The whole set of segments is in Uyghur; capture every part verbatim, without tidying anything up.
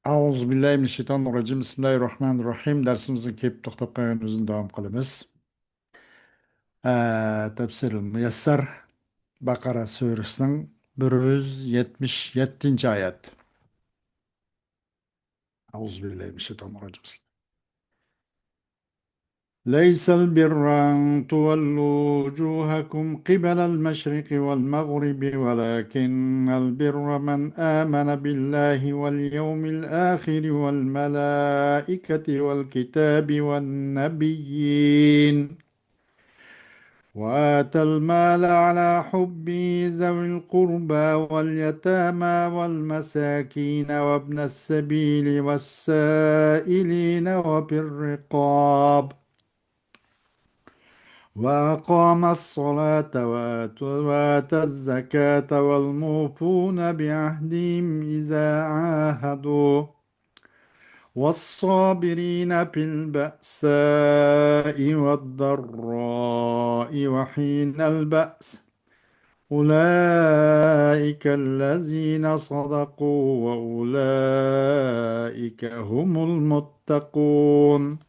أعوذ بالله من الشيطان الرجيم. بسم الله الرحمن الرحيم. دەرسىمىزنىڭ كېلىپ توختاپ قالغان ئۆزىنى داۋام قىلىمىز. ئە، تەپسىرىل مۇيەسسەر، بەقەرە سۈرىسىنىڭ بىر يۈز يەتمىش يەتتىنچى ئايەت. أعوذ بالله من الشيطان الرجيم. ليس البر أن تولوا وجوهكم قبل المشرق والمغرب ولكن البر من آمن بالله واليوم الآخر والملائكة والكتاب والنبيين وآتى المال على حبه ذوي القربى واليتامى والمساكين وابن السبيل والسائلين وفي الرقاب وأقام الصلاة وآت-، وآتى الزكاة والموفون بعهدهم إذا عاهدوا والصابرين في البأساء والضراء وحين البأس أولئك الذين صدقوا وأولئك هم المتقون.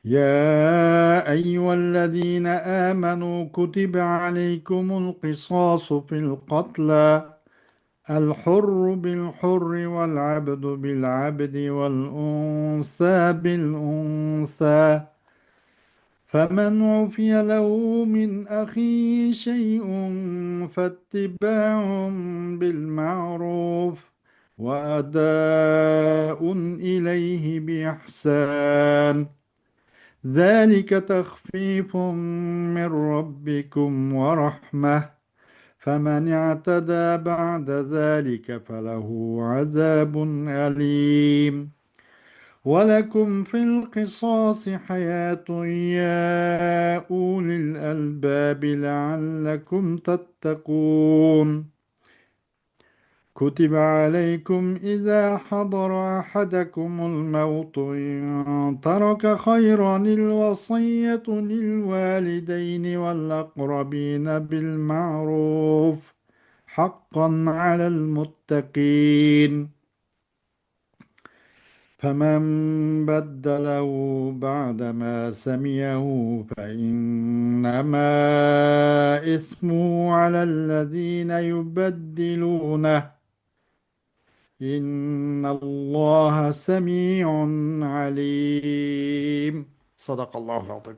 يا أيها الذين آمنوا كتب عليكم القصاص في القتلى الحر بالحر والعبد بالعبد والأنثى بالأنثى فمن عفي له من أخيه شيء فاتباع بالمعروف وأداء إليه بإحسان ذلك تخفيف من ربكم ورحمة فمن اعتدى بعد ذلك فله عذاب أليم ولكم في القصاص حياة يا أولي الألباب لعلكم تتقون كتب عليكم إذا حضر أحدكم الموت إن ترك خيرا الوصية للوالدين والأقربين بالمعروف حقا على المتقين فمن بدله بعدما سمعه فإنما إثمه على الذين يبدلونه إن الله سميع عليم. صدق الله العظيم.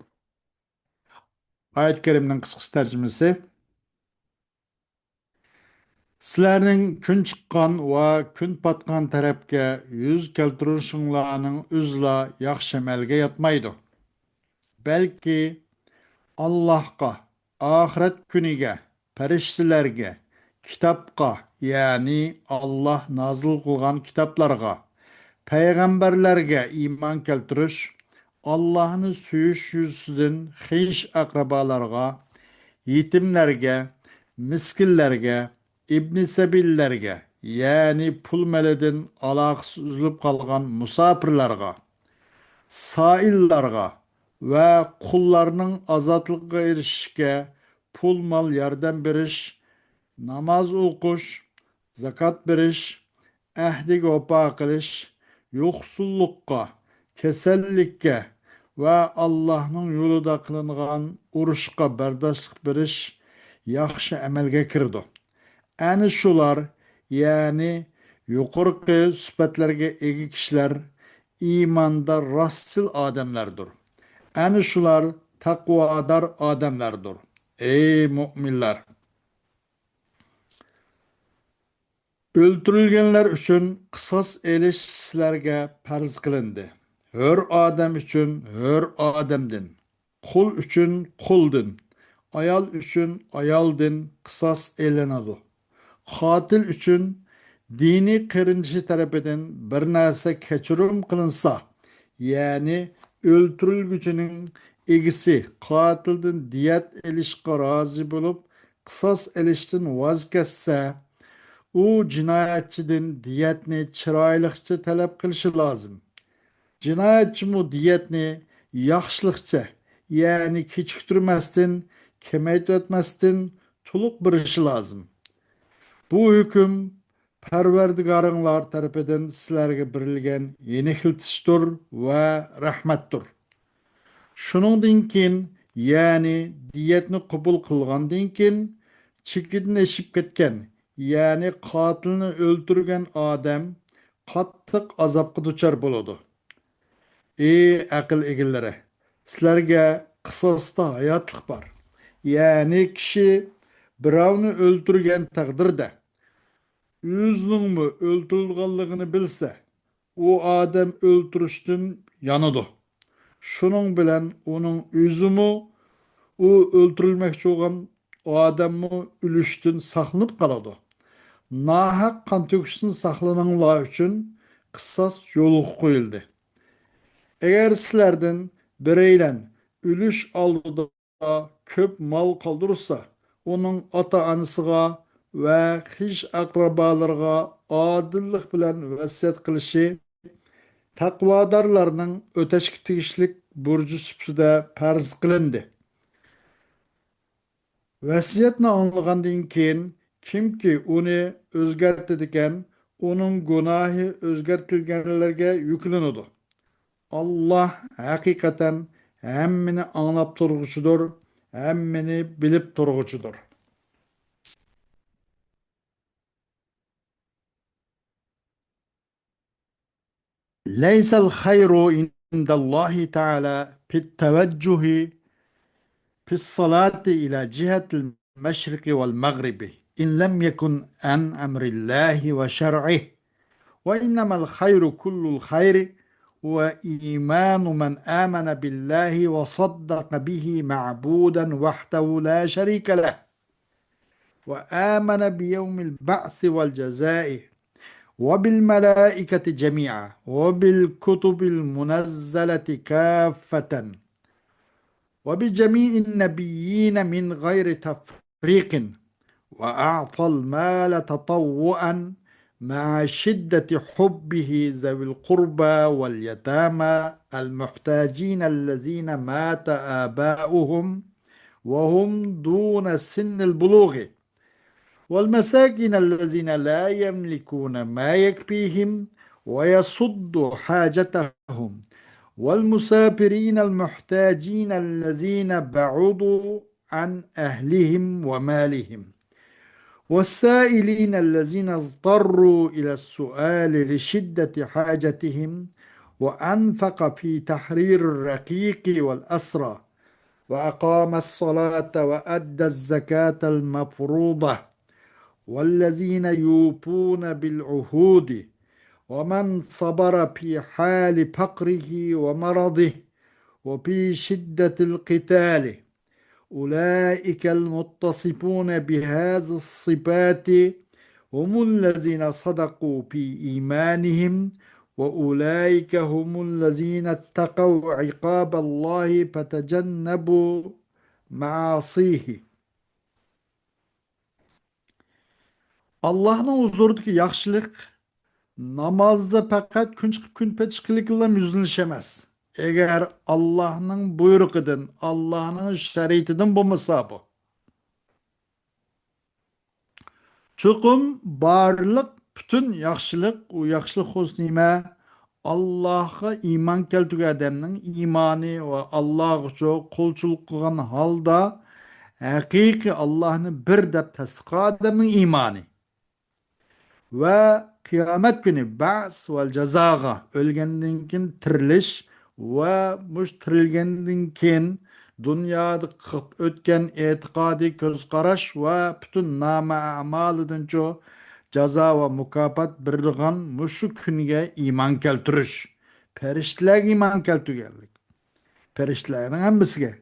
ئايەت كەرىمنىڭ قىسقىچە تەرجىمىسى. سىلەرنىڭ كۈن چىققان ۋە كۈن پاتقان تەرەپكە يۈز كەلتۈرۈشۈڭلارنىڭ ئۆزىلا ياخشى ئەمەلگە ياتمايدۇ. بەلكى ئاللاھقا، ئاخىرەت كۈنىگە، پەرىشتىلەرگە، كىتابقا، يەنى ئاللاھ نازىل قىلغان كىتابلارغا، پەيغەمبەرلەرگە ئىمان كەلتۈرۈش، ئاللاھنى سۆيۈش يۈزىسىدىن خېش-ئەقرىبالارغا، يېتىملەرگە، مىسكىنلەرگە، ئىبنى سەبىللەرگە، يەنى پۇل مېلىدىن ئالاقىسى ئۈزۈلۈپ قالغان مۇساپىرلارغا، سائىللارغا ۋە قۇللارنىڭ ئازادلىقىغا ئېرىشىشكە پۇل-مال ياردەم بېرىش، ناماز ئوقۇش، زاكات بېرىش، ئەھدىگە ۋاپا قىلىش، يوقسۇللۇققا، كېسەللىككە ۋە ئاللاھنىڭ يولىدا قىلىنغان ئۇرۇشقا بەرداشلىق بېرىش ياخشى ئەمەلگە كىرىدۇ. ئەنە شۇلار، يەنى يۇقىرىقى سۈپەتلەرگە ئىگە كىشىلەر ئىماندا راستچىل ئادەملەردۇر. ئەنە شۇلار تەقۋادار ئادەملەردۇر. ئەي مۆمىنلەر! ئۆلتۈرۈلگەنلەر ئۈچۈن قىساس ئېلىش سىلەرگە پەرز قىلىندى. ھۆر ئادەم ئۈچۈن ھۆر ئادەمدىن، قۇل ئۈچۈن قۇلدىن، ئايال ئۈچۈن ئايالدىن قىساس ئېلىنىدۇ. قاتىل ئۈچۈن دىنىي قېرىندىشى تەرىپىدىن بىر نەرسە كەچۈرۈم قىلىنسا، يەنى ئۆلتۈرۈلگۈچىنىڭ ئىگىسى قاتىلدىن دىيەت ئېلىشقا رازى بولۇپ، قىساس ئېلىشتىن ۋاز كەچسە، ئۇ جىنايەتچىدىن دىيەتنى چىرايلىقچە تەلەپ قىلىشى لازىم. جىنايەتچىمۇ دىيەتنى ياخشىلىقچە، يەنى كېچىكتۈرمەستىن، كېمەيتىۋەتمەستىن تولۇق بېرىشى لازىم. بۇ ھۆكۈم پەرۋەردىگارىڭلار تەرىپىدىن سىلەرگە بېرىلگەن يېنىكلىتىشتۇر ۋە رەھمەتتۇر. شۇنىڭدىن كېيىن، يەنى دىيەتنى قوبۇل قىلغاندىن كېيىن، چېكىدىن ئېشىپ كەتكەن، يەنى قاتىلنى ئۆلتۈرگەن ئادەم قاتتىق ئازابقا دۇچار بولىدۇ. ئى ئەقىل ئىگىلىرى، سىلەرگە قىساستا ھاياتلىق بار. يەنى كىشى بىراۋنى ئۆلتۈرگەن تەقدىردە، ئۆزىنىڭمۇ ئۆلتۈرۈلىدىغانلىقىنى بىلسە، ئۇ ئادەم ئۆلتۈرۈشتىن يانىدۇ. شۇنىڭ بىلەن ئۇنىڭ ئۆزىمۇ، ئۇ ئۆلتۈرۈلمەكچى بولغان ئادەممۇ ئۆلۈشتىن ساقلىنىپ قالىدۇ. ناھەق قان تۆكۈشتىن ساقلىنىڭلار ئۈچۈن قىساس يولغا قويۇلدى. ئەگەر سىلەردىن بىرەيلەن ئۆلۈش ئالدىدا كۆپ مال قالدۇرسا، ئۇنىڭ ئاتا-ئانىسىغا ۋە خىش-ئەقرىبالىرىغا ئادىللىق بىلەن ۋەسىيەت قىلىشى تەقۋادارلارنىڭ ئۆتەشكە تېگىشلىك بۇرجى سۈپىتىدە پەرز قىلىندى. ۋەسىيەتنى ئاڭلىغاندىن كېيىن، كىمكى ئۇنى ئۆزگەرتىدىكەن، ئۇنىڭ گۇناھى ئۆزگەرتىلگەنلەرگە يۈكلىنىدۇ. ئاللاھ ھەقىقەتەن ھەممىنى ئاڭلاپ تۇرغۇچىدۇر، ھەممىنى بىلىپ تۇرغۇچىدۇر. ليس الخير عند الله تعالى في التوجه في الصلاة إلى جهة المشرق والمغرب إن لم يكن عن أمر الله وشرعه، وإنما الخير كل الخير هو إيمان من آمن بالله وصدق به معبودا وحده لا شريك له، وآمن بيوم البعث والجزاء، وبالملائكة جميعا، وبالكتب المنزلة كافة، وبجميع النبيين من غير تفريق، وأعطى المال تطوعا مع شدة حبه ذوي القربى واليتامى المحتاجين الذين مات آباؤهم وهم دون سن البلوغ، والمساكين الذين لا يملكون ما يكفيهم ويسد حاجتهم، والمسافرين المحتاجين الذين بعدوا عن أهلهم ومالهم، والسائلين الذين اضطروا إلى السؤال لشدة حاجتهم، وأنفق في تحرير الرقيق والأسرى، وأقام الصلاة وأدى الزكاة المفروضة، والذين يوفون بالعهود، ومن صبر في حال فقره ومرضه وفي شدة القتال، أولئك المتصفون بهذه الصفات هم الذين صدقوا في إيمانهم، وأولئك هم الذين اتقوا عقاب الله فتجنبوا معاصيه. ئاللاھنىڭ ھۇزۇرىدىكى ياخشىلىق نامازدا پەقەت كۈن چىقىپ كۈن پېتىش قىلىكىلا يۈزلىنىش ئەمەس. ئەگەر ئاللاھنىڭ بۇيرۇقىدىن، ئاللاھنىڭ شەرىئىتىدىن بولمىسا بۇ. چوقۇم بارلىق پۈتۈن ياخشىلىق، ئۇ ياخشىلىق خۇسۇسى نېمە؟ ئاللاھقا ئىمان كەلتۈرگەن ئادەمنىڭ ئىمانى ۋە ئاللاھقا قۇلچىلىق قىلغان ھالدا ھەقىقىي ئاللاھنى بىر دەپ تەستىقلىغان ئادەمنىڭ ئىمانى. ۋە قىيامەت كۈنى بەس ۋە جازاغا، ئۆلگەندىن كېيىن تىرىلىش ۋە مۇشۇ تىرىلگەندىن كېيىن دۇنيادا قىلىپ ئۆتكەن ئېتىقادىي كۆز قاراش ۋە پۈتۈن نامە ئەمالىدىنچۇ جازا ۋە مۇكاپات بېرىدىغان مۇشۇ كۈنگە ئىمان كەلتۈرۈش، پەرىشتىلەرگە ئىمان كەلتۈرگەنلىك، پەرىشتىلەرنىڭ ھەممىسىگە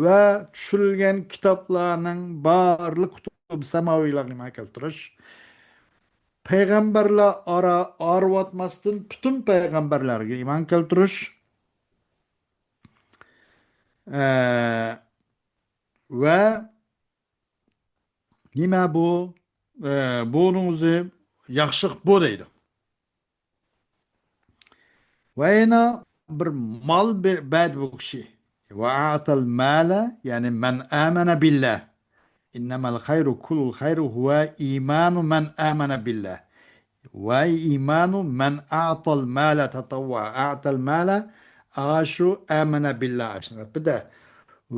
ۋە چۈشۈرۈلگەن كىتابلارنىڭ بارلىق كۇتۇب سەماۋىيلارغا ئىمان كەلتۈرۈش، پەيغەمبەرلەر ئارا ئايرىۋاتماستىن پۈتۈن پەيغەمبەرلەرگە ئىمان كەلتۈرۈش، ئە، ۋە نېمە بۇ؟ ئە، بۇنىڭ ئۆزى ياخشىلىق بۇ دەيدۇ. ۋە يەنە بىر مال بە-، بەردى بۇ كىشى. ۋە ئەتەل مالە، يەنى مەن ئامەنە بىللە. ئىننەمەل خەيرۇ كۇلۇل خەيرۇ ھۇۋە ئىمانۇ مەن ئامەنە بىللە. ۋە ئىمانۇ مەن ئەتەل مالە تەتەۋۋۇئەن. ئەتەل مالە، ئاشۇ ئامەنە بىللا ئاشۇنىڭ گەپىدە.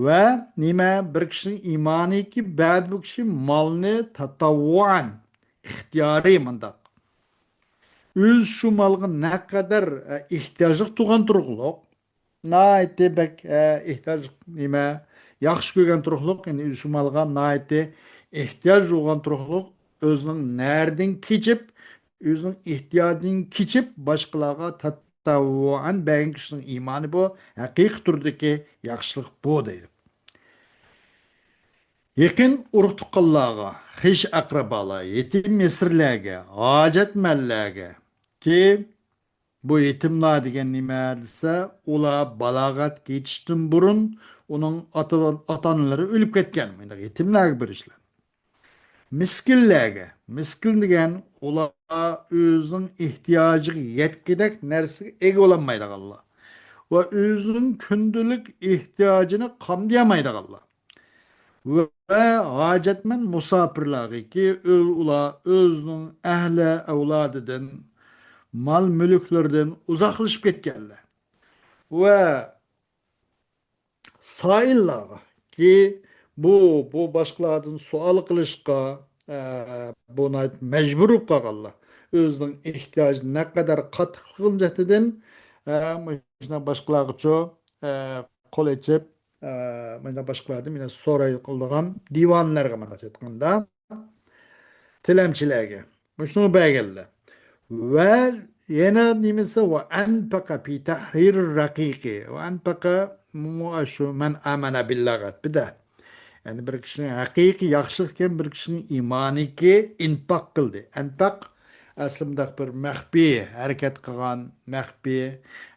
ۋە نېمە؟ بىر كىشىنىڭ ئىمانىكى، بەدە بۇ كىشى مالنى تەتەۋۋۇئەن، ئىختىيارىي مۇنداق. ئۆزى شۇ مالغا نەقەدەر، ئە، ئېھتىياجلىق تۇرغان تۇرۇقلۇق، ناھايىتى بەك، ئە، ئېھتىياج نېمە، ياخشى كۆرگەن تۇرۇقلۇق، يەنى شۇ مالغا ناھايىتى ئېھتىياج بولغان تۇرۇقلۇق، ئۆزىنىڭ نەرىدىن كېچىپ، ئۆزىنىڭ ئېھتىياجىدىن كېچىپ، باشقىلارغا تەتەۋۋۇئەن بەرگەن كىشىنىڭ ئىمانى بۇ، ھەقىقىي تۈردىكى ياخشىلىق بۇ دەيدۇ. يېقىن ئۇرۇق-تۇغقانلارغا، خىش-ئەقرىبالار، يېتىم-يېسىرلەرگە، ھاجەتمەنلەرگە، كى، بۇ يېتىملار دېگەن نېمە دېسە، ئۇلار بالاغەتكە يېتىشتىن بۇرۇن ئۇنىڭ ئاتا، ئاتا-ئانىلىرى ئۆلۈپ كەتكەن. مۇنداق يېتىملەرگە بېرىشلەر. مىسكىنلەرگە، مىسكىن دېگەن ئۇلار ئۆزىنىڭ ئېھتىياجىغا يەتكۈدەك نەرسىگە ئىگە بولالمايدىغانلار ۋە ئۆزىنىڭ كۈندىلىك ئېھتىياجىنى قامدىيالمايدىغانلار. ۋە ھاجەتمەن مۇساپىرلارغىكى ئۆ-، ئۇلار ئۆزىنىڭ ئەھلى ئەۋلادىدىن، مال مۈلۈكلىرىدىن ئۇزاقلىشىپ كەتكەنلەر. ۋە سائىللارغا، كى بۇ، بۇ باشقىلاردىن سوئال قىلىشقا، ئە، بۇ ناھايىتى مەجبۇر بولۇپ قالغانلار. ئۆزىنىڭ ئېھتىياجىنى نەقەدەر قاتتىقلىقىنىڭ جەھىتىدىن، ئە، مۇشۇنداق باشقىلارغىچۇ، ئە، قول ئېچىپ، ئە، مۇنداق باشقىلاردىن مېنى سوراي قىلىدىغان دىۋانىلەرگە مۇنداق ئېيتقاندا، تىلەمچىلەرگە مۇشۇنى بەرگەنلەر. ۋە يەنە نېمىسى؟ ۋە ئەنپەقە پى تەھرىر رەقىقى. ۋە ئەنپەقە مۇ-، شۇ مەن ئامەنە بىللاغ بىدە. يەنى بىر كىشىنىڭ ھەقىقىي ياخشىلىق ئىكەن، بىر كىشىنىڭ ئىمانىكى ئىنپاق قىلدى. ئەنپاق ئەسلى مۇنداق بىر مەخپىي ھەرىكەت قىلغان، مەخپىي،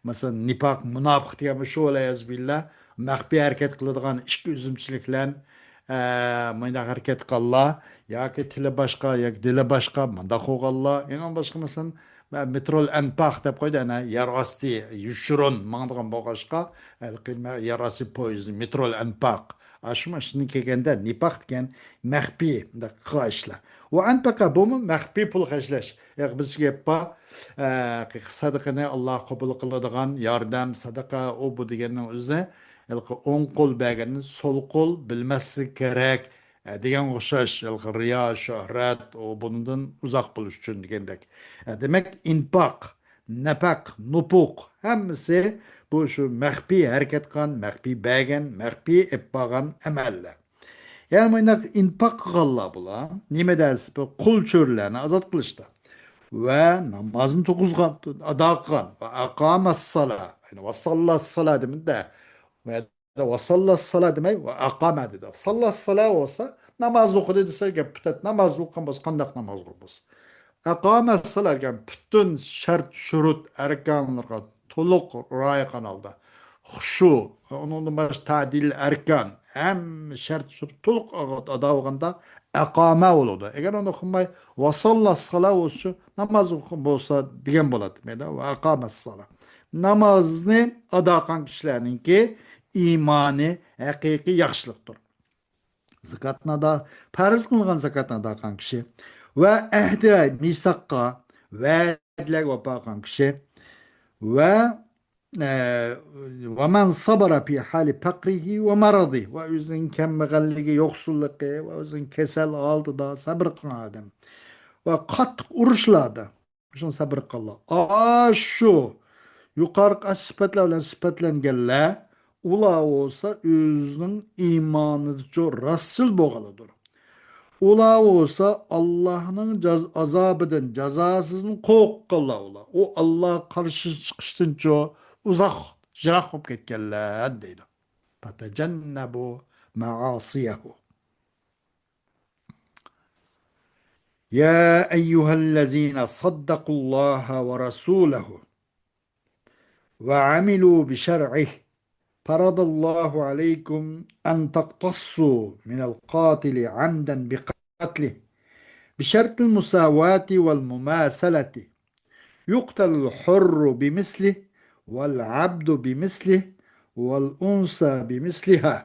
مەسىلەن، نىپاق، مۇناپىق دېگەن شۇ، ۋەلئىيازۇ بىللا، مەخپىي ھەرىكەت قىلىدىغان ئىككى ئۈزۈمچىلىك بىلەن، ئە، مۇنداق ھەرىكەت قىلغانلار، ياكى تىلى باشقا، ياكى دىلى باشقا، مۇنداق قىلغانلار. يەنە باشقا، مەسىلەن، مەن مېترول ئەنپاق دەپ قويدى، ئەنە يەر ئاستى يوشۇرۇن ماڭىدىغان بولغاچقا، ھېلىقى مە-، يەر ئاستى پويىزى، مېترول ئەنپاق. ئاشۇ ماشىنا كەلگەندە نىپاق دېگەن مەخپىي مۇنداق قىلغان ئىشلار. ۋە ئەنپەقە بۇمۇ مەخپىي پۇل خەجلەش. ياق، بىزچە گەپ بار. ئە، سەدىقىنى ئاللا قوبۇل قىلىدىغان ياردەم، سەدىقە، ئۇ بۇ دېگەننىڭ ئۆزى ھېلىقى ئوڭ قول بەرگەننى سول قول بىلمەسلىكى كېرەك، ئە، دېگەنگە ئوخشاش. ھېلىقى رىيا، شۆھرەت، ئۇ بۇنىڭدىن ئۇزاق بولۇش ئۈچۈن دېگەندەك. ئە، دېمەك، ئىنپاق، نەپەق، نۇپۇق ھەممىسى بۇ شۇ مەخپىي ھەرىكەت قىلغان، مەخپىي بەرگەن، مەخپىي ئېلىپ بارغان ئەمەللەر. يەنى مۇنداق ئىنپاق قىلغانلار بۇلار نېمە دەرسى؟ بۇ قۇل چۆرىلەرنى ئازاد قىلىشتا. ۋە نامازنى تۇرغۇزغان، ئادا قىلغان. ۋە ئەقامەسسالا، يەنى ۋەساللاسسالا دېمىدى-دە. ۋە ۋەساللاسسالا دېمەي، ۋە ئەقامە دېدى. ساللاسسالا بولسا، ناماز ئوقۇدى دېسە گەپ پۈتەت. ناماز ئوقۇغان بولسا، قانداق ناماز ئوقۇغان بولسا. ئەقامەسسالا دېگەن پۈتۈن شەرت، شۇرۇت، ئەركانلىرىغا تولۇق رىئايە قىلغان ھالدا. خۇشۇ، ئۇنىڭدىن باشقا تەدىل ئەركان، ھەممە شەرت شۇرۇت تولۇق ئادا بولغاندا ئەقامە بولىدۇ. ئەگەر ئۇنى قىلماي، ۋەساللاسسالا بولسا، ناماز ئوقۇغان بولسا دېگەن بولاتتى. ۋە ئەقامەسسالا. نامازنى ئادا قىلغان كىشىلەرنىڭكى ئىمانى ھەقىقىي ياخشىلىقتۇر. زاكاتنى ئادا، پەرز قىلىنغان زاكاتنى ئادا قىلغان كىشى ۋە ئەھدى، مىساققا، ۋەدىلەرگە ۋاپا قىلغان كىشى ۋە، ئە، ۋە مەن سەبەرە فى ھالى پەقرىھى ۋە مەرەدىھى، ۋە ئۆزىنىڭ كەمبەغەللىكى، يوقسۇللۇقى ۋە ئۆزىنىڭ كېسەل ھالىتىدا سەبر قىلغان ئادەم ۋە قاتتىق ئۇرۇشلاردا شۇڭا سەبر قىلغانلار. ئاشۇ يۇقىرىقى سۈپەتلەر بىلەن سۈپەتلەنگەنلەر، ئۇلار بولسا ئۆزىنىڭ ئىمانىدىچۇ راستچىل بولغانلاردۇر. ئۇلار بولسا ئاللاھنىڭ جاز-، ئازابىدىن، جازاسىدىن قورققانلار ئۇلار. ئۇ ئاللاھقا قارشى چىقىشتىنچۇ ئۇزاق، يىراق بولۇپ كەتكەنلەر دەيدۇ. فتجنبوا معاصيه. يا أيها الذين صدقوا الله ورسوله وعملوا بشرعه فرض الله عليكم أن تقتصوا من القاتل عمدا بقتله بشرط المساواة والمماثلة، يقتل الحر بمثله والعبد بمثله والأنثى بمثلها.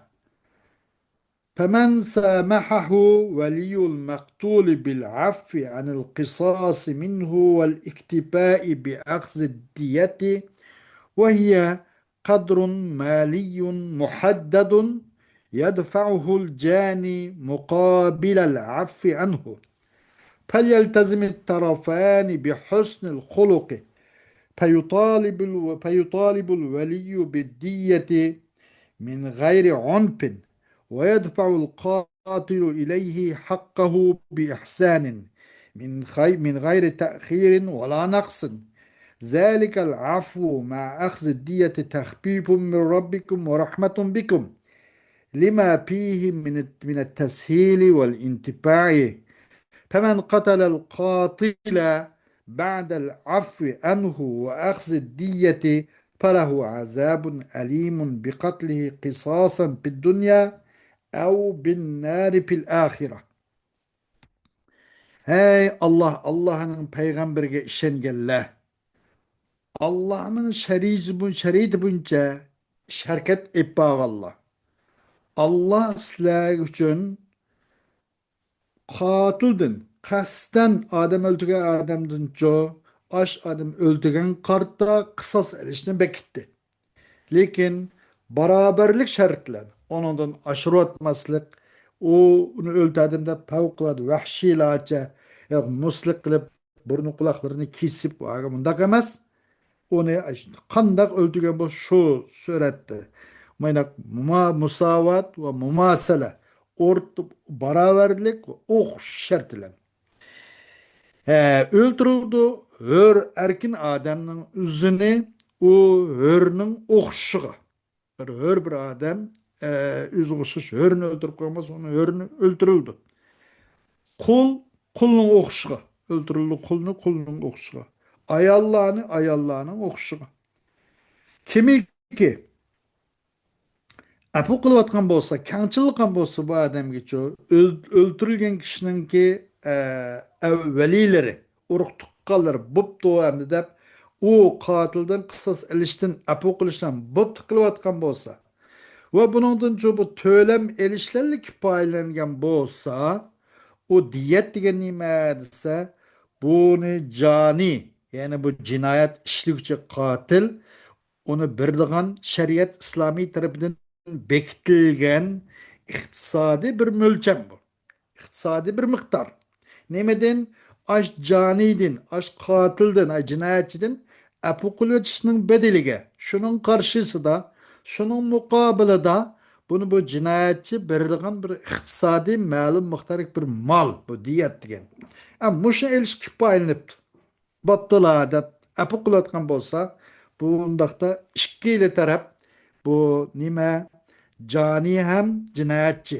فمن سامحه ولي المقتول بالعفو عن القصاص منه والاكتفاء بأخذ الدية، وهي قدر مالي محدد يدفعه الجاني مقابل العفو عنه، فليلتزم الطرفان بحسن الخلق، فيطالب الو-، فيطالب الولي بالدية من غير عنف، ويدفع القاتل إليه حقه بإحسان من خي-، من غير تأخير ولا نقص. ذلك العفو مع أخذ الدية تخفيف من ربكم ورحمة بكم، لما فيه من الت-، من التسهيل والانتفاع. فمن قتل القاتل بعد العفو عنه وأخذ الدية فله عذاب أليم بقتله قصاصا في الدنيا أو بالنار في الآخرة. ھەي ئاللاھ، ئاللاھنىڭ پەيغەمبىرىگە ئىشەنگەنلەر! ئاللاھنىڭ شەرىئىتى بو-، شەرىئىتى بويىچە ئىش ھەرىكەت ئېلىپ بارغانلار! ئاللاھ سىلەر ئۈچۈن قاتىلدىن، قەستەن ئادەم ئۆلتۈرگەن ئادەمدىنچۇ، ئاش ئادەم ئۆلتۈرگەنگە قارىتا قىساس ئېلىشنى بېكىتتى. لېكىن باراۋەرلىك شەرتى بىلەن، ئۇنىڭدىن ئاشۇرۇۋاتماسلىق، ئۇ، ئۇنى ئۆلتۈردۈم دەپ پەۋقۇلئاددە ۋەھشىيلارچە، يا مۇسلىق قىلىپ، بۇرنى قۇلاقلىرىنى كېسىپ، مۇنداق ئەمەس. ئۇنى قانداق ئۆلتۈرگەن بولسا شۇ سۈرەتتە. مايناق مۇما-، مۇساۋات ۋە مۇماسىلە، ئورت-، باراۋەرلىك ۋە ئوخشاش شەرت بىلەن. ھە، ئۆلتۈرۈلىدۇ ھۆر ئەركىن ئادەمنىڭ ئۆزىنى ئۇ ھۆرنىڭ ئوخشىشىغا. بىر ھۆر بىر ئادەم، ئە، ئۆزىگە ئوخشاش ھۆرنى ئۆلتۈرۈپ قويغان بولسا، ئۇنى ھۆرنى ئۆلتۈرۈلىدۇ. قۇل قۇلنىڭ ئوخشىشىغا ئۆلتۈرۈلىدۇ، قۇلنى قۇلنىڭ ئوخشىشىغا. ئاياللارنى ئاياللارنىڭ ئوخشىشىغا. كىمكى ئەپۇ قىلىۋاتقان بولسا، كەڭچىل قىلغان بولسا بۇ ئادەمگىچۇ، ئۆل-، ئۆلتۈرۈلگەن كىشىنىڭكى، ئە، ئەۋ-، ۋەلىلىرى، ئۇرۇق تۇغقانلىرى بوپتۇ ئەمدى دەپ، ئۇ قاتىلدىن قىساس ئېلىشتىن، ئەپۇ قىلىشتىن بوپتۇ قىلىۋاتقان بولسا، ۋە بۇنىڭدىنچۇ بۇ تۆلەم ئېلىشلەرلا كىپايىلەنگەن بولسا، ئۇ دىيەت دېگەن نېمە دېسە، بۇنى جانى، يەنى بۇ جىنايەت ئىشلىگۈچى قاتىل، ئۇنى بېرىدىغان شەرىئەت ئىسلامىي تەرىپىدىن بېكىتىلگەن ئىقتىسادىي بىر مۆلچەم بۇ. ئىقتىسادىي بىر مىقدار. نېمىدىن؟ ئاش جانىدىن، ئاش قاتىلدىن، ئاي جىنايەتچىدىن ئەپۇ قىلىۋېتىشنىڭ بەدىلىگە، شۇنىڭ قارشىسىدا، شۇنىڭ مۇقابىلىدا بۇنى بۇ جىنايەتچى بېرىدىغان بىر ئىقتىسادىي مەلۇم مىقدارلىق بىر مال، بۇ دىيەت دېگەن. ئە، مۇشۇنى ئېلىش كىپايىلىنىپتۇ. بوپتۇلا دەپ ئەپۇ قىلىۋاتقان بولسا، بۇنداقتا ئىككىلا تەرەپ، بۇ نېمە، جانى ھەم جىنايەتچى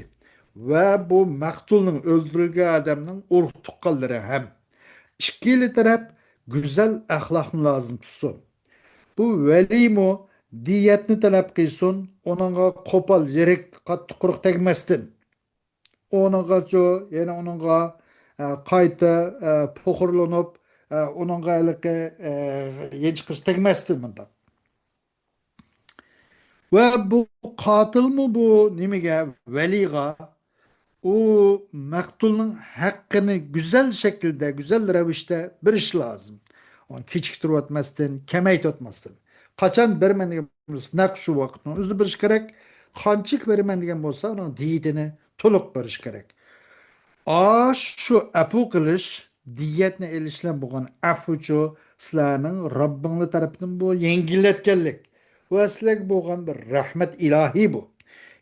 ۋە بۇ مەقتۇلنىڭ، ئۆلتۈرۈلگەن ئادەمنىڭ ئۇرۇق تۇغقانلىرى ھەم، ئىككىلا تەرەپ گۈزەل ئەخلاقنى لازىم تۇتسۇن. بۇ ۋەلىمۇ دىيەتنى تەلەپ قىلسۇن، ئۇنىڭغا قوپال، يىرىك، قاتتىق قۇرۇق تەگمەستىن. ئۇنىڭغىچۇ، يەنە ئۇنىڭغا، ئە، قايتا، ئە، پوخۇرلىنىپ، ئە، ئۇنىڭغا ھېلىقى، ئە، يانچۇقىسى تەگمەستىن مۇنداق. ۋە بۇ قاتىلمۇ بۇ نېمىگە، ۋەلىغا، ئۇ مەقتۇلنىڭ ھەققىنى گۈزەل شەكىلدە، گۈزەل رەۋىشتە بېرىش لازىم. ئۇنى كېچىكتۈرۈۋەتمەستىن، كېمەيتىۋەتمەستىن. قاچان بېرىمەن دېگەن بولسا، نەق شۇ ۋاقىتنىڭ ئۆزىدە بېرىش كېرەك. قانچىلىك بېرىمەن دېگەن بولسا، ئۇنىڭ دىيىتىنى تولۇق بېرىش كېرەك. ئاشۇ ئەپۇ قىلىش، دىيەتنى ئېلىش بىلەن بولغان ئەفۇچۇ سىلەرنىڭ رەببىڭلار تەرىپىدىن بۇ يەڭگىللەتكەنلىك ۋە سىلەرگە بولغان بىر رەھمەت ئىلاھىي بۇ.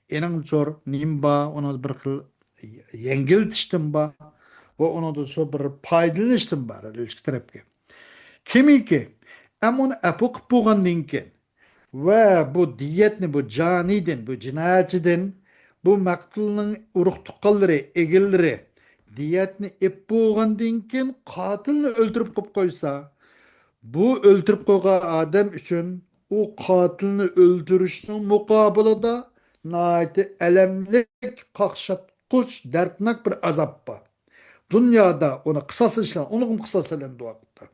ئېنىڭ چور نېمە بار، ئۇنىڭدا بىر خىل يەڭگىلتىشتىن بار ۋە ئۇنىڭدا شۇ بىر پايدىلىنىشتىن بار ئىككى تەرەپكە. كىمكى، ئەمما ئۇنى ئەپۇ قىلىپ بولغاندىن كېيىن، ۋە بۇ دىيەتنى بۇ جانىدىن، بۇ جىنايەتچىدىن، بۇ مەقتۇلنىڭ ئۇرۇق تۇغقانلىرى، ئىگىلىرى دىيەتنى ئېلىپ بولغاندىن كېيىن قاتىلنى ئۆلتۈرۈپ قويۇپ قويسا، بۇ ئۆلتۈرۈپ قويغان ئادەم ئۈچۈن ئۇ قاتىلنى ئۆلتۈرۈشنىڭ مۇقابىلىدا ناھايىتى ئەلەملىك، قاقشاتقۇچ، دەردناك بىر ئازاب بار. دۇنيادا ئۇنى قىساس ئېلىشلار، ئۇنىڭغىمۇ قىساس ئېلىنىدۇ ۋاقىتتا.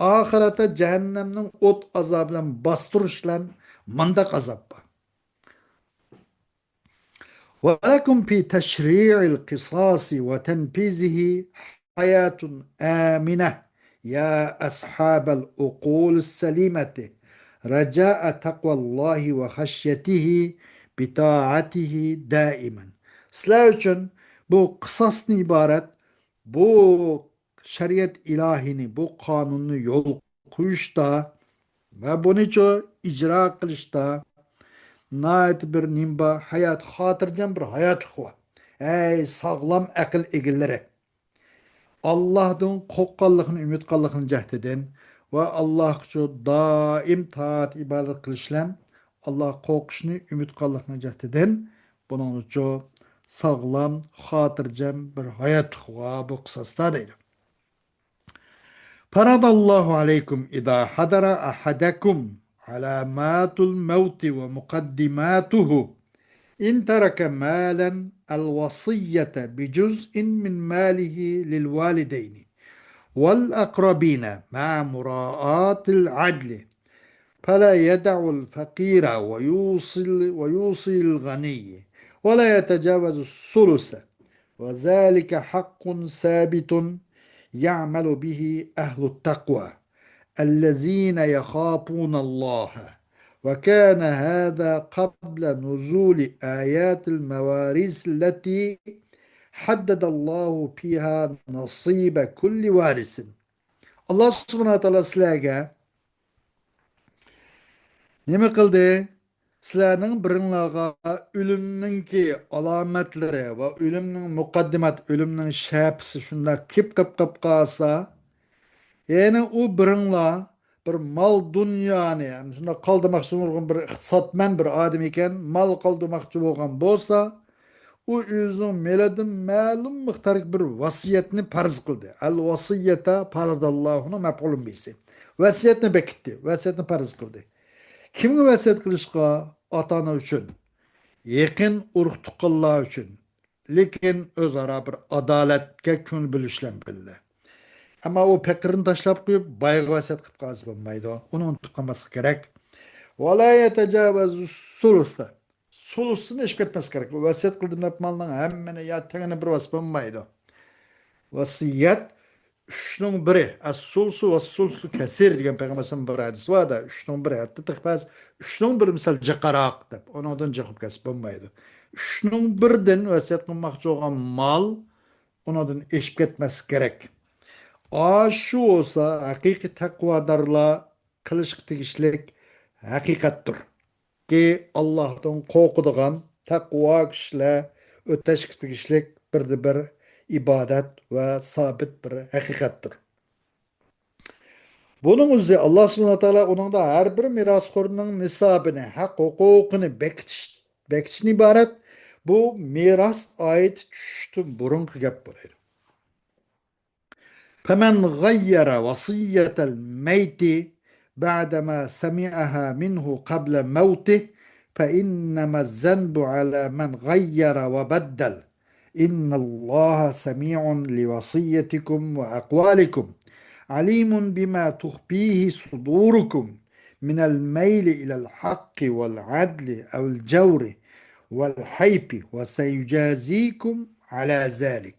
ئاخىرەتتە جەھەننەمنىڭ ئوت ئازابى بىلەن باستۇرۇش بىلەن مانداق ئازاب بار. ولكم في تشريع القصاص وتنفيذه حياة آمنة يا أصحاب العقول السليمة، رجاء تقوى الله وخشيته بطاعته دائما. سىلەر ئۈچۈن بۇ قىساستىن ئىبارەت بۇ شەرىئەت ئىلاھىنى، بۇ قانۇننى يولغا قويۇشتا ۋە بۇنىچۇ ئىجرا قىلىشتا ناھايىتى بىر نېمە بار؟ ھايات، خاتىرجەم بىر ھاياتلىق بار. ئەي ساغلام ئەقىل ئىگىلىرى! ئاللاھتىن قورققانلىقنى، ئۈمىد قىلغانلىقنى جەھتىدىن ۋە ئاللاھقىچۇ دائىم تائەت ئىبادەت قىلىش بىلەن ئاللاھ قورقۇشنى ئۈمىد قىلغانلىقنى جەھتىدىن بۇنىڭچۇ ساغلام، خاتىرجەم بىر ھاياتلىق بار بۇ قىساستا دەيدۇ. فرض الله عليكم إذا حضر أحدكم علامات الموت ومقدماته، إن ترك مالا، الوصية بجزء من ماله للوالدين والأقربين مع مراعاة العدل، فلا يدع الفقير ويوصي، ويوصي الغني ولا يتجاوز الثلث، وذلك حق ثابت يعمل به أهل التقوى الذين يخافون الله، وكان هذا قبل نزول آيات المواريث التي حدد الله فيها نصيب كل وارث. ئاللاھ سۇبھانەھۇ ۋە تائالا سىلەرگە نېمە قىلدى؟ سىلەرنىڭ بىرىڭلارغا ئۆلۈمنىڭكى ئالامەتلىرى ۋە ئۆلۈمنىڭ مۇقەددىمات، ئۆلۈمنىڭ شەپىسى شۇنداق كېلىپ قېلىپ قالسا، يەنى ئۇ بىرىڭلار بىر مال دۇنيانى، يەنى شۇنداق قالدۇرماقچى بولغان بىر ئىقتىسادمەن بىر ئادەم ئىكەن، مال قالدۇرماقچى بولغان بولسا، ئۇ ئۆزىنىڭ مېلىدىن مەلۇم مىقدارلىق بىر ۋەسىيەتنى پەرز قىلدى. ئەل ۋەسىيەتە پەرەزەللاھۇنىڭ مەپئۇلۇن بىھىسى. ۋەسىيەتنى بېكىتتى، ۋەسىيەتنى پەرز قىلدى. كىمگە ۋەسىيەت قىلىشقا؟ ئاتا-ئانا ئۈچۈن، يېقىن ئۇرۇق-تۇغقانلار ئۈچۈن، لېكىن ئۆزئارا بىر ئادالەتكە كۆڭۈل بۆلۈش بىلەن بىللە. ئەمما ئۇ پېقىرنى تاشلاپ قويۇپ، بايغا ۋەسىيەت قىلىپ قالسا بولمايدۇ. ئۇنى ئۇنتۇپ قالماسلىق كېرەك. ۋە لا يەتەجاۋەزۇ سۇلۇسا. سۇلۇسىنى ئېشىپ كەتمەسلىك كېرەك. ۋەسىيەت قىلدىم دەپ مالنىڭ ھەممىنى يا تېڭىنى بىر باسا بولمايدۇ. ۋەسىيەت ئۈچنىڭ بىرى، ئەس-سۇلسۇ ۋەس-سۇلسۇ كەسىر دېگەن پەيغەمبەر بىر ھەدىس بار-دە، ئۈچنىڭ بىرى، ھەتتا تېخى بەزى ئۈچنىڭ بىرى مىسال جىقراق دەپ، ئۇنىڭدىن جىق بولۇپ كەتسە بولمايدۇ. ئۈچنىڭ بىرىدىن ۋەسىيەت قىلماقچى بولغان مال ئۇنىڭدىن ئېشىپ كەتمەسلىك كېرەك. ئاشۇ بولسا ھەقىقىي تەقۋادارلار قىلىشقا تېگىشلىك ھەقىقەتتۇر. كى، ئاللاھتىن قورقىدىغان تەقۋا كىشىلەر ئۆتەشكە تېگىشلىك بىردىنبىر ئىبادەت ۋە سابىت بىر ھەقىقەتتۇر. بۇنىڭ ئۆزى ئاللاھ سۇبھانەھۇ ۋە تائالا ئۇنىڭدا ھەر بىر مىراسخورنىڭ نىسابىنى، ھەق ھوقۇقىنى بېكىتىش، بېكىتىشتىن ئىبارەت. بۇ مىراس ئايىتى چۈشۈشتىن بۇرۇنقى گەپ بولىدۇ. فمن غير وصية الميت بعدما سمعها منه قبل موته فإنما الذنب على من غير وبدل. إن الله سميع لوصيتكم وأقوالكم عليم بما تخفيه صدوركم من الميل إلى الحق والعدل أو الجور والحيف وسيجازيكم على ذلك.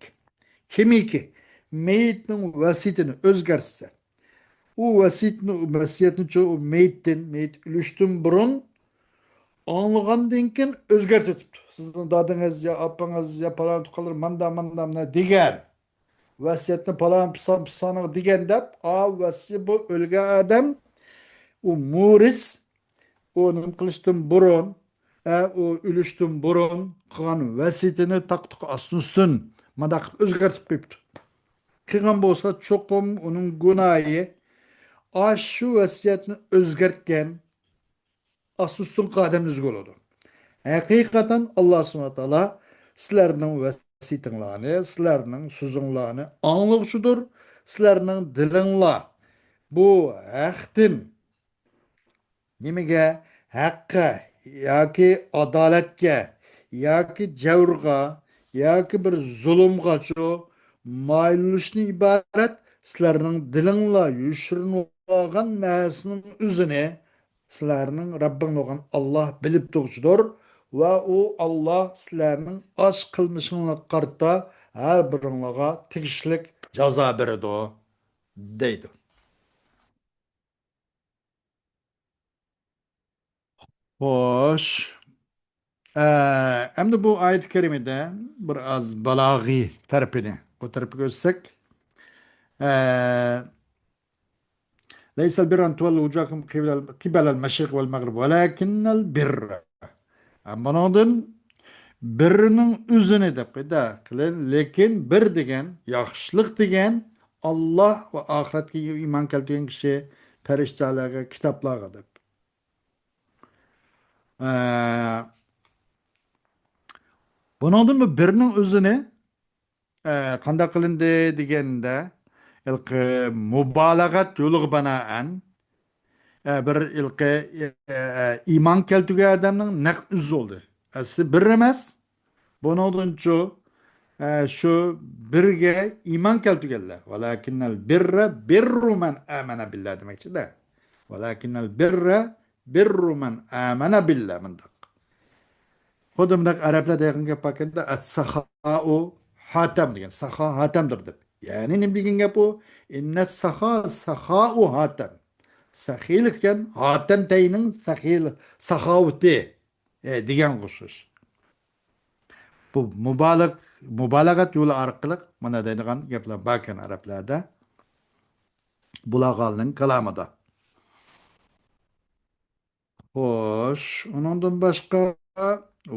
كىمكى مېيىتنىڭ ۋەسىيىتىنى ئۆزگەرتسە، ئۇ ۋەسىيىتىنى، ئۇ ۋەسىيەتنىچۇ ئۇ مېيىتتىن، مېيىت ئۆلۈشتىن بۇرۇن ئاڭلىغاندىن كېيىن ئۆزگەرتىۋېتىپتۇ. سىزنىڭ دادىڭىز يا ئاپىڭىز يا پالان تۇغقانلىرى ماندا، ماندا، مانا دېگەن. ۋەسىيەتنى پالان پىسان پىسانىغا دېگەن دەپ، ئا، ۋەسىيەت بۇ ئۆلگەن ئادەم، ئۇ مورىس، ئۇ نېمە قىلىشتىن بۇرۇن، ئە، ئۇ ئۆلۈشتىن بۇرۇن قىلغان ۋەسىيىتىنى تاقا-تۇقا ئاستىن-ئۈستۈن مانداق قىلىپ ئۆزگەرتىپ قويۇپتۇ. قىلغان بولسا چوقۇم ئۇنىڭ گۇناھى ئاشۇ ۋەسىيەتنى ئۆزگەرتكەن ئاستى ئۈستۈنكى ئادەمدە ئىز بولىدۇ. ھەقىقەتەن ئاللاھ سۇبھانەھۇ ۋە تائالا سىلەرنىڭ ۋەسىيىتىڭلارنى، سىلەرنىڭ سۆزۈڭلارنى ئاڭلىغۇچىدۇر. سىلەرنىڭ دىلىڭلار بۇ ھەقتىن نېمىگە؟ ھەققە ياكى ئادالەتكە ياكى جەۋرغا ياكى بىر زۇلۇمغاچۇ مايىل بولۇشتىن ئىبارەت. سىلەرنىڭ دىلىڭلار يوشۇرۇنۇۋالغان نەرسىنىڭ ئۆزىنى سىلەرنىڭ رەببىڭ بولغان ئاللاھ بىلىپ تۇرغۇچىدۇر. ۋە ئۇ ئاللا سىلەرنىڭ ئاش قىلمىشىڭلارغا قارىتا ھەر بىرىڭلارغا تېگىشلىك جازا بېرىدۇ، دەيدۇ. خوش. ئە، ئەمدى بۇ ئايەت كەرىمىدە بىر ئاز بالاغىي تەرىپىنى، بۇ تەرەپكە ئۆتسەك، ئە، لەيسەل بىررە ئەن تۇۋەللۇ ۋۇجۇھەكۇم قىبەلەل، قىبەلەل مەشرىق ۋەل مەغرىب ۋەلەكىننەل بىررە. ھە، بۇنىڭدىن بىرنىڭ ئۆزىنى دەپ قويدى. لېكىن بىر دېگەن، ياخشىلىق دېگەن، ئاللا ۋە ئاخىرەتكە ئىمان كەلتۈرگەن كىشى، پەرىشتەلەرگە، كىتابلارغا دەپ. ئە، بۇنىڭدىن بۇ بىرنىڭ ئۆزىنى، ئە، قانداق قىلىندى دېگەندە، ھېلىقى مۇبالىغەت يولىغا بىنائەن، ئە، بىر ھېلىقى، ئە، ئىمان كەلتۈرگەن ئادەمنىڭ نەق ئۆزى بولدى. ئەسلى بىر ئەمەس. بۇنىڭدىنچۇ، ئە، شۇ بىرگە ئىمان كەلتۈرگەنلەر. ۋەلەكىننەل بىررە بىررۇ مەن ئامەنە بىللا دېمەكچىدە. ۋەلەكىننەل بىررە بىررۇ مەن ئامەنە بىللا مۇنداق. خۇددى مۇنداق ئەرەبلەردە دەيدىغان گەپ باركەندە، ئەس-ساخائۇ ھاتەم دېگەن. ساخا ھاتەمدۇر دەپ. يەنى نېمە دېگەن گەپ ئۇ؟ ئىننەس ساخا ساخائۇ ھاتەم. سەخىيلىق دېگەن ھاتەم تەينىڭ سەخىي-، ساخاۋىتى، ئە، دېگەنگە ئوخشاش. بۇ مۇبالىغ-، مۇبالىغەت يولى ئارقىلىق مانا دەيدىغان گەپلەر باركەن ئەرەبلەردە. بۇلاغالنىڭ كالامىدا. خوش، ئۇنىڭدىن باشقا،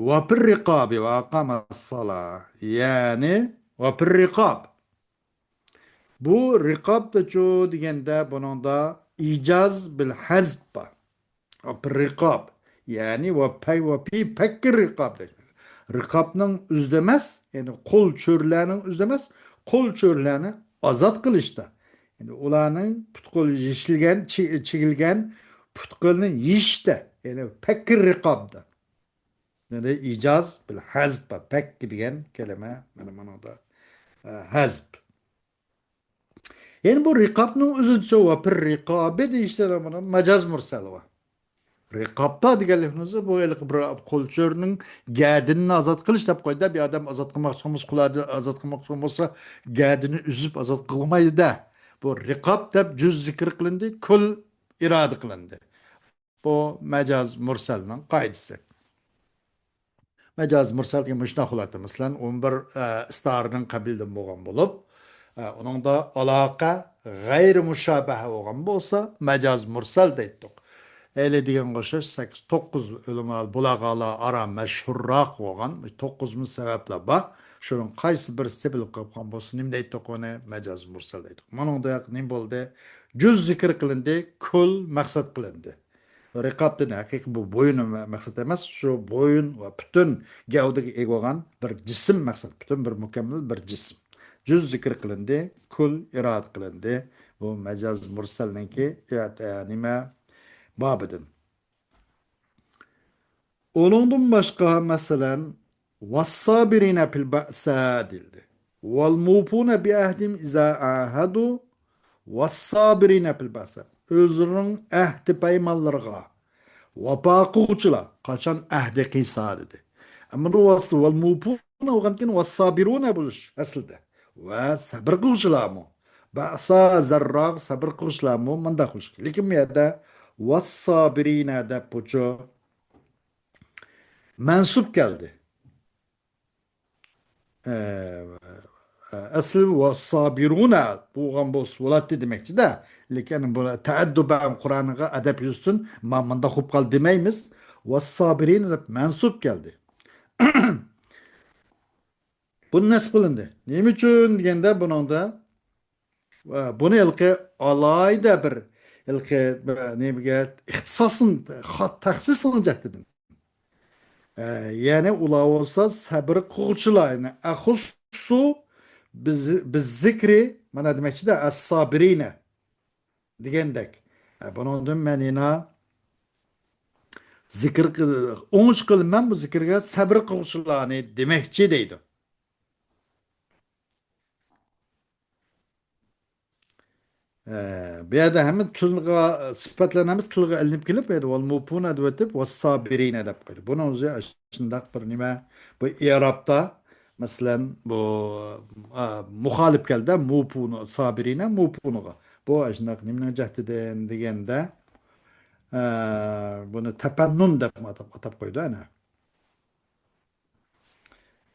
ۋەپىر رىقابى ۋە ئاقامەسسالا. يەنى، ۋەپىر رىقاب. بۇ رىقابتىچۇ دېگەندە، بۇنىڭدا ئىجاز بىل ھەزپ بار. ۋەپىر رىقاب. يەنى، ۋەپەي، ۋەپى، پەككىر رىقاب دەيدۇ. رىقابنىڭ ئۆزىدە ئەمەس، يەنى قول چۆرىلەرنىڭ ئۆزىدە ئەمەس، قول چۆرىلەرنى ئازاد قىلىشتا. يەنى ئۇلارنىڭ پۇت-قولى يېشىلگەن، چى-، چىگىلگەن پۇت-قولىنى يېشىشتە، يەنى پەككى رىقابدا. يەنى ئىجاز بىل ھەزپ، پەككى دېگەن كەلىمە مانا مۇنىڭدا، ئە، ھەزپ. يەنى بۇ رىقابنىڭ ئۆزىدىچۇ ۋەپىر رىقابى دېيىشلەر مانا مەجاز مۇرسەل بار. رىقابتا دېگەنلىكىمىز بۇ ھېلىقى بىر قول چۆرىنىڭ گەدىنىنى ئازاد قىلىش دەپ قويدى. بىر ئادەم ئازاد قىلماقچى بولسا، قۇلارنى ئازاد قىلماقچى بولسا، گەدىنى ئۈزۈپ ئازاد قىلمايدۇ-دە. بۇ رىقاب دەپ جۈز زىكىر قىلىندى، كۈل ئىرادە قىلىندى. بۇ مەجاز مۇرسەلنىڭ قائىدىسى. مەجاز مۇرسەل دېگەن مۇشۇنداق بولاتتى. مەسىلەن، ئون بىر، ئە، ئىستارىنىڭ قەبىلىدىن بولغان بولۇپ، ئە، ئۇنىڭدا ئالاقە غەيرىي مۇشابەھە بولغان بولسا، مەجاز مۇرسەل دەيتتۇق. ھېلى دېگەنگە ئوخشاش سەككىز، توققۇز ئۆلىما بۇلاغالار ئارا مەشھۇرراق بولغان توققۇز مىڭ سەۋەبلەر بار. شۇنىڭ قايسى بىرسى تېپىلىپ قالغان بولسا، نېمە دەيتتۇق ئۇنى؟ مەجاز مۇرسەل دەيتتۇق. مۇنىڭدا نېمە بولدى؟ جۈز زىكىر قىلىندى، كۈل مەقسەت قىلىندى. رىقابتىن ھەقىقىي بۇ بويۇن مەقسەت ئەمەس، شۇ بويۇن ۋە پۈتۈن گەۋدىگە ئىگە بولغان بىر جىسىم مەقسەت، پۈتۈن بىر مۇكەممەل بىر جىسىم. جۈز زىكىر قىلىندى، كۈل ئىرادە قىلىندى. بۇ مەجاز مۇرسەلنىڭكى، ئە، نېمە، بابىدىن. ئۇنىڭدىن باشقا، مەسىلەن، ۋەسسابىرىنە پىل بەئسا دېيىلدى. ۋەلمۇپۇنە بىئەھدىم ئىزا ئاھەدۇ ۋەسسابىرىنە پىل بەئسا. ئۆزلىرىنىڭ ئەھدى پەيمانلىرىغا ۋاپا قىلغۇچىلار، قاچان ئەھدى قىلسا دېدى. ئەمما بۇ ۋەس-، ۋەلمۇپۇنە بولغاندىكىن ۋەسسابىرۇنە بولۇش ئەسلىدە. ۋە سەبىر قىلغۇچىلارمۇ. بەئسا زەرراغا سەبىر قىلغۇچىلارمۇ مۇنداق بولۇش كېرەك. لېكىن بۇ يەردە ۋەسسابىرىنە دەپ بۇچۇ مەنسۇپ كەلدى. ئە، ئە، ئەسلى ۋەسسابىرۇنە بولغان بولسا بولاتتى دېمەكچىدە. لېكىن بۇ تەئەددۇبەن قۇرئانغا ئەدەپ يۈزىسىدىن ما-، مۇنداق بولۇپ قالدى دېمەيمىز. ۋەسسابىرىنە دەپ مەنسۇپ كەلدى. بۇ نەسب قىلىندى. نېمە ئۈچۈن دېگەندە بۇنىڭدا، ئە، بۇنى ھېلىقى ئالاھىدە بىر، ھېلىقى بىر نېمىگە ئىختىساسنىڭ، خاس تەخسىسنىڭ جەھىتىدىن. ئە، يەنى ئۇلار بولسا سەبرى قىلغۇچىلار، يەنى ئەخۇسسۇ بىز-، بىززىكرى، مانا دېمەكچىدە، ئەسسابىرىنە دېگەندەك. ئە، بۇنىڭدىن مەن يەنە زىكىر قىل-، ئوڭۇش قىلىمەن بۇ زىكىرگە سەبرى قىلغۇچىلارنى دېمەكچى دەيدۇ. ئە، بۇ يەردە ھەممە تىلغا، سۈپەتلەرنىڭ ھەممىسى تىلغا ئېلىنىپ كېلىپ، بۇ يەردە ۋەل مۇۋپۇنە دەۋېتىپ، ۋەسسابىرىنە دەپ قويدى. بۇنىڭ ئۆزى شۇنداق بىر نېمە، بۇ ئېرابتا، مەسىلەن، بۇ، ئە، مۇخالىپ كەلدى، مۇۋپۇنە، سابىرىنە مۇۋپۇنىغا. بۇ شۇنداق نېمىنىڭ جەھىتىدىن دېگەندە، ئە، بۇنى تەپەننۇن دەپ ئاتاپ، ئاتاپ قويدى، ئەنە.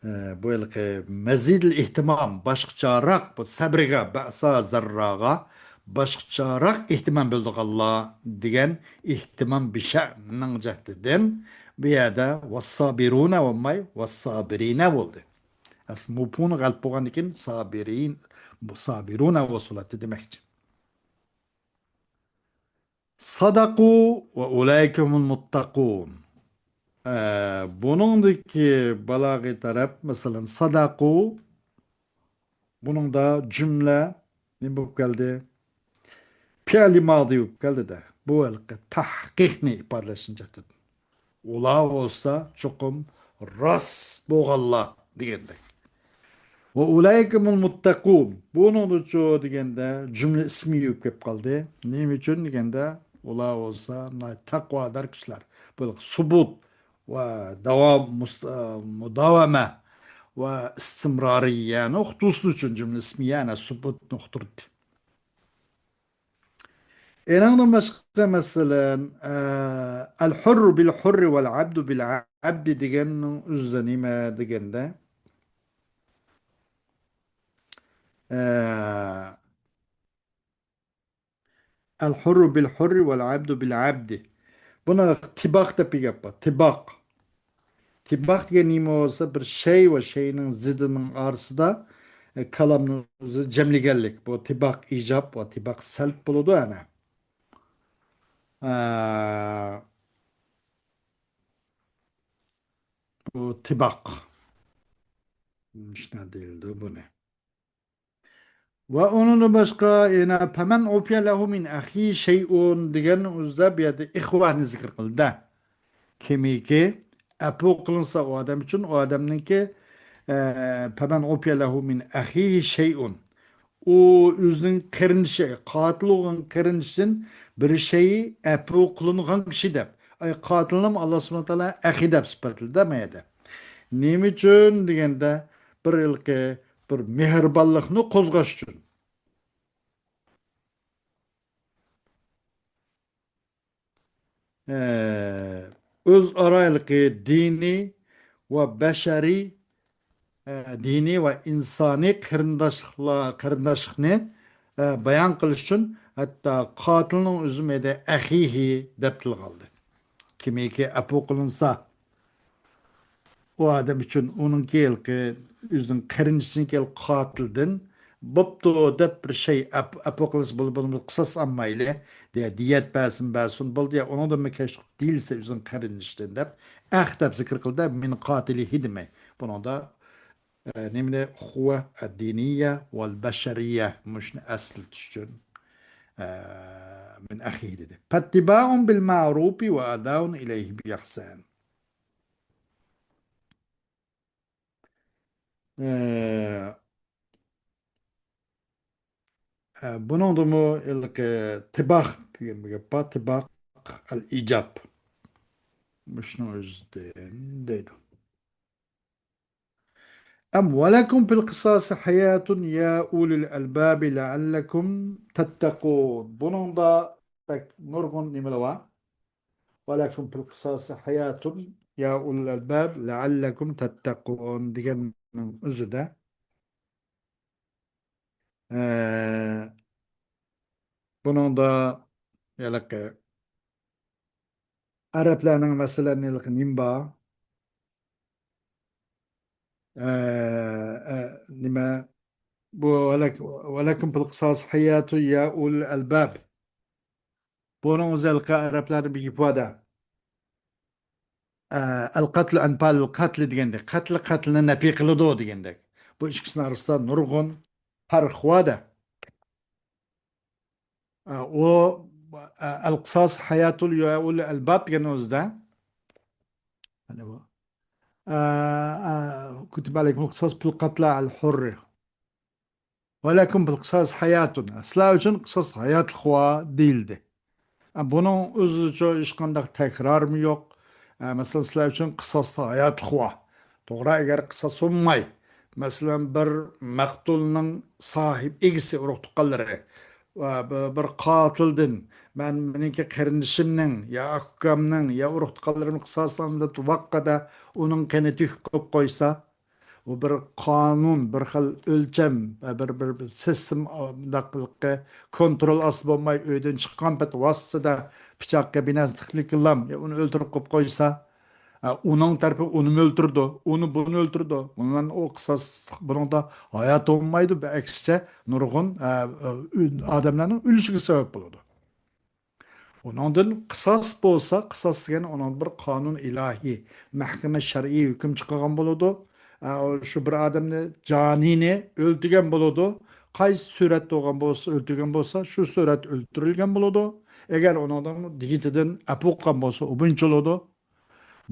ئە، بۇ ھېلىقى مەزىدىل ئېھتىمام، باشقىچاراق، بۇ سەبرىگە، بەسا زەرراغا باشقىچاراق ئېھتىمام بۆلىدىغانلار دېگەن ئېھتىمام بىشەنىڭ جەھىتىدىن بۇ يەردە ۋەسسابىرۇنە بولماي، ۋەسسابىرىنە بولدى. ئەسلى مۇپۇنى غەلىپ بولغاندىن كېيىن سابىرىن، سابىرۇنە بولسۇلاتتى دېمەكچى. ساداقۇ ۋە ئۇلەيكۇمۇل مۇتتەقۇن. ئە، بۇنىڭدىكى بالاغىي تەرەپ، مەسىلەن، ساداقۇ، بۇنىڭدا جۈملە نېمە بولۇپ كەلدى؟ پېئىلى مادى بولۇپ كەلدى-دە. بۇ ھېلىقى تەھقىقنى ئىپادىلەشنى جەھەتتىن. ئۇلار بولسا چوقۇم راست بولغانلار دېگەندەك. ۋە ئۇلەيكۇمۇل مۇتتەقۇن. بۇنىڭدىچۇ دېگەندە جۈملە ئىسمى يۈك كېلىپ قالدى. نېمە ئۈچۈن دېگەندە، ئۇلار بولسا ناھايىتى تەقۋادار كىشىلەر. بۇ سۇبۇت ۋە داۋام، مۇس-، مۇداۋەمە ۋە ئىستىمرارىيەنى ئۇقتۇرۇش ئۈچۈن جۈملە ئىسمى يەنە سۇبۇتنى ئۇقتۇردى. ئېنىڭدىن باشقا، مەسىلەن، ئە، ئەل ھۇررۇ بىل ھۇررى ۋەل ئەبدۇ بىل ئەبدى دېگەننىڭ ئۆزى نېمە دېگەندە، ئە، ئەل ھۇررۇ بىل ھۇررى ۋەل ئەبدۇ بىل ئەبدى. بۇنى تىباق دەپ بىر گەپ بار. تىباق. تىباق دېگەن نېمە بولسا، بىر شەي ۋە شەينىڭ زىدىنىڭ ئارىسىدا، ئە، كالامنى ئۆزى جەملىگەنلىك. بۇ تىباق ئىجاب ۋە تىباق سەلب بولىدۇ، ئەنە. ئە، بۇ تىباق. شۇنداق دېيىلىدۇ بۇنى. ۋە ئۇنىڭدىن باشقا يەنە «فەمەن ئۇفىيە لەھۇ مىن ئەخىھى شەيئۇن» دېگەننىڭ ئۆزىدە بۇ يەردە ئىخۋانى زىكىر قىلدى. كىمكى ئەپۇ قىلىنسا ئۇ ئادەم ئۈچۈن، ئۇ ئادەمنىڭكى، ئە، «فەمەن ئۇفىيە لەھۇ مىن ئەخىھى شەيئۇن». ئۇ ئۆزىنىڭ قېرىندىشى، قاتىل بولغان قېرىندىشىدىن بىر شەيئى ئەپۇ قىلىنغان كىشى دەپ. ئاي، قاتىلنىمۇ ئاللا سۇبھانەھۇ ۋە تائالا ئەخى دەپ سۈپەتلىدى ما يەردە. نېمە ئۈچۈن دېگەندە، بىر ھېلىقى بىر مېھرىبانلىقنى قوزغاش ئۈچۈن. ئە، ئۆزئارا ھېلىقى دىنىي ۋە بەشەرىي، ئە، دىنىي ۋە ئىنسانىي قېرىنداشلىقلار، قېرىنداشلىقنى، ئە، بايان قىلىش ئۈچۈن ھەتتا قاتىلنىڭ ئۆزى مەيدە ئەخىھى دەپ تىلغا ئالدى. كىمكى ئەپۇ قىلىنسا، ئۇ ئادەم ئۈچۈن ئۇنىڭكى ھېلىقى ئۆزىنىڭ قېرىندىشىنىڭكى ھېلىقى قاتىلدىن بوپتۇ دەپ بىر شەي ئەپ-، ئەپۇ قىلسا بولدى، بولمىسا قىساس ئالمايلى، دە-، دىيەت بەرسۇن، بەرسۇن، بولدى، يا ئۇنىڭدىن كەچتۇق دېيىلسە ئۆزىنىڭ قېرىندىشىدىن دەپ ئەخ دەپ زىكىر قىلدى، مىن قاتىلىھى دېمەي. بۇنىڭدا، ئە، نېمىنى؟ ئۇخۇۋە ئەددىنىيە ۋەل بەشەرىيە مۇشۇنى ئەسلىتىش ئۈچۈن، ئە، مىن ئەخىھى دېدى. فاتباعٌ بىل مەئرۇفى ۋە ئەداءٌ ئىلەيھى بىئىھسان. ئە، ئە، بۇنىڭدىمۇ ھېلىقى تىباق دېگەن بىر گەپ بار. تىباق ئەل ئىجاب. مۇشۇنىڭ ئۆزىدىن دەيدۇ. ئەم ۋەلەكۇم فىل قىساسى ھاياتۇن يا ئۇلىل ئەلبابى لەئەللەكۇم تەتتەقۇن. بۇنىڭدا بەك نۇرغۇن نېمىلەر بار. ۋەلەكۇم فىل قىساسى ھاياتۇن يا ئۇلىل ئەلباب لەئەللەكۇم تەتتەقۇن دېگەننىڭ ئۆزىدە. ئە، بۇنىڭدا ھېلىقى ئەرەبلەرنىڭ مەسىلەن ھېلىقى نېمە بار؟ ئە، ئە، نېمە؟ بۇ ۋەلەك-، ۋەلەكۇم فىل قىساسى ھاياتۇن يا ئۇلىل ئەلباب. بۇنىڭ ئۆزى ھېلىقى ئەرەبلەردە بىر گېپى بار-دە. ئە، ئەل قەتلۇ ئەنفالىل قەتلى دېگەندەك. قەتل قەتلنى نەپى قىلىدۇ دېگەندەك. بۇ ئىككىسىنىڭ ئارىسىدا نۇرغۇن پەرق بار-دە. ئە، ئۇ، ئە، ئەل قىساس ھاياتۇن يا ئۇلىل ئەلباب دېگەن ئۆزىدە. مانا بۇ. ئە، ئە، كۇتىبە ئەلەيكۇمۇل قىساس فىل قەتلى ئەل ھۇررى. ۋەلەكۇم فىل قىساس ھاياتۇن. سىلەر ئۈچۈن قىساس ھاياتلىق بار دېيىلدى. ئە، بۇنىڭ ئۆزىچە ھېچقانداق تەكرارمۇ يوق. ئە، مەسىلەن، سىلەر ئۈچۈن قىساستا ھاياتلىق بار. توغرا، ئەگەر قىساس بولماي، مەسىلەن، بىر مەقتۇلنىڭ ساھىب ئىگىسى، ئۇرۇق تۇغقانلىرى، ۋە بىر، بىر قاتىلدىن، مەن، مېنىڭكى قېرىندىشىمنىڭ يا ئاكا-ئۇكامنىڭ يا ئۇرۇق تۇغقانلىرىمنىڭ قىساسىنى ئالايلى دەپ ۋاققىدا ئۇنىڭ قېنى تۆكۈپ قويۇپ قويسا، ئۇ بىر قانۇن، بىر خىل ئۆلچەم، بىر، بىر، بىر سىستېما، مۇنداق كونترول ئاستىدا بولماي، ئۆيدىن چىققان پەت ۋاسىتىسىدە پىچاققا بىر نەرسە تىقىپ كېلىپ، يا ئۇنى ئۆلتۈرۈپ قويۇپ قويسا، ئۇنىڭ تەرىپى ئۇنىمۇ ئۆلتۈرىدۇ، ئۇنى بۇنى ئۆلتۈرىدۇ. بۇنىڭ ئۇ قىساس، بۇنىڭدا ھايات بولمايدۇ، بىر ئەكسىچە نۇرغۇن، ئە، ئادەملەرنىڭ ئۆلۈشىگە سەۋەب بولىدۇ. ئۇنىڭدىن قىساس بولسا، قىساس دېگەن ئۇنىڭ بىر قانۇن ئىلاھىي، مەھكىمە شەرئىي ھۆكۈم چىقارغان بولىدۇ. ئە، شۇ بىر ئادەمنى، جانىنى ئۆلتۈرگەن بولىدۇ. قايسى سۈرەتتە بولغان بولسا، ئۆلتۈرگەن بولسا، شۇ سۈرەتتە ئۆلتۈرۈلگەن بولىدۇ. ئەگەر ئۇنىڭدىن دىيىتىدىن ئەپۇ قىلغان بولسا، ئۇ بويىچە بولىدۇ.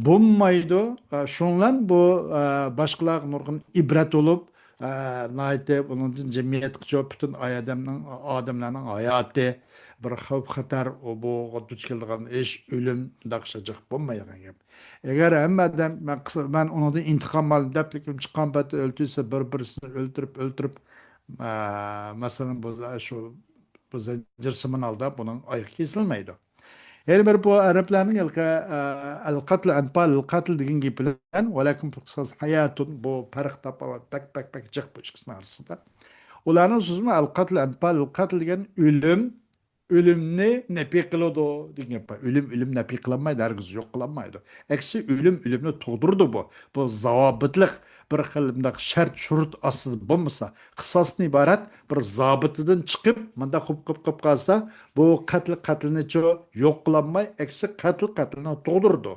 بولمايدۇ. ئە، شۇنىڭ بىلەن بۇ، ئە، باشقىلارغا نۇرغۇن ئىبرەت بولۇپ، ئە، ناھايىتى بۇنىڭدىن جەمئىيەتكىچە پۈتۈن ئادەمنىڭ، ئادەملەرنىڭ ھاياتى بىر خەۋپ-خەتەر، ئۇ بۇغا دۇچ كېلىدىغان ئىش، ئۆلۈم، مۇنداق ئىشلار جىق بولمايدىغان گەپ. ئەگەر ھەممە ئادەم، مەن قىس-، مەن ئۇنىڭدىن ئىنتىقام ئالدىم دەپ، لېكىن چىققان پەتى ئۆلتۈرسە، بىر-، بىرسىنى ئۆلتۈرۈپ، ئۆلتۈرۈپ، ئە، مەسىلەن، بۇ، شۇ، بۇ زەنجىر سىمان ھالدا بۇنىڭ ئايىغى كېسىلمەيدۇ. يەنە بىر بۇ ئەرەبلەرنىڭ ھېلىقى، ئە، ئەل-قەتل ئەنپا لىل-قەتل دېگەن گېپى بىلەن ۋەلەكۇم فىل قىساس ھاياتۇن، بۇ پەرق تاپاۋەت بەك، بەك، بەك جىق بۇ ئىككىسىنىڭ ئارىسىدا. ئۇلارنىڭ سۆزىمۇ ئەل-قەتل ئەنپا لىل-قەتل دېگەن ئۆلۈم، ئۆلۈمنى نەپى قىلىدۇ دېگەن گەپ بار. ئۆلۈم، ئۆلۈم نەپى قىلالمايدۇ، ھەرگىز يوق قىلالمايدۇ. ئەكسى، ئۆلۈم ئۆلۈمنى تۇغدۇرىدۇ بۇ. بۇ زاۋابىتلىق بىر خىل مۇنداق شەرت شۇرۇت ئاستىدا بولمىسا، قىساستىن ئىبارەت بىر زابىتىدىن چىقىپ، مۇنداق قىلىپ، قىلىپ، قىلىپ قالسا، بۇ قەتل قەتلىنىچۇ يوق قىلالماي، ئەكسى قەتل قەتلىنى تۇغدۇرىدۇ.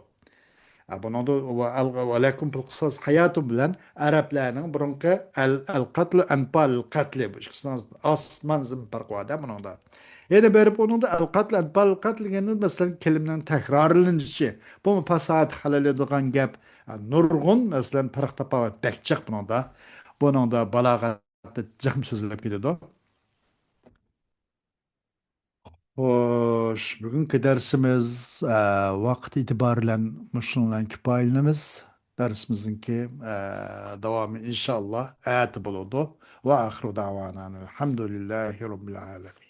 ھە، بۇنىڭدا ۋە ئەل-، ۋەلەكۇم فىل قىساس ھاياتۇن بىلەن ئەرەبلەرنىڭ بۇرۇنقى ئەل-، ئەل-قەتلۇ ئەنپا لىل-قەتلى، بۇ ئىككىسىنىڭ ئاسمان زېمىن پەرقى بار-دە بۇنىڭدا. يەنە بېرىپ ئۇنىڭدا ئەل-قەتلۇ ئەنپا لىل-قەتل دېگەننىڭ، مەسىلەن، كەلىمىنىڭ تەكرارلىنىشى، بۇمۇ پاساھەتكە خەلەل بېرىدىغان گەپ. نۇرغۇن، مەسىلەن، پەرق تاپاۋەت بەك جىق بۇنىڭدا. بۇنىڭدا بالاغەتتە جىقمۇ سۆزلەپ كېتىدۇ. خوش، بۈگۈنكى دەرسىمىز، ئە، ۋاقىت ئېتىبارى بىلەن مۇشۇنىڭ بىلەن كۇپايىلىنىمىز. دەرسىمىزنىڭكى، ئە، داۋامى ئىنشاللا ئەتە بولىدۇ. ۋە ئاخىرۇ دەۋانا ئەلھەمدۇلىللاھى رەببىل ئالەمىن.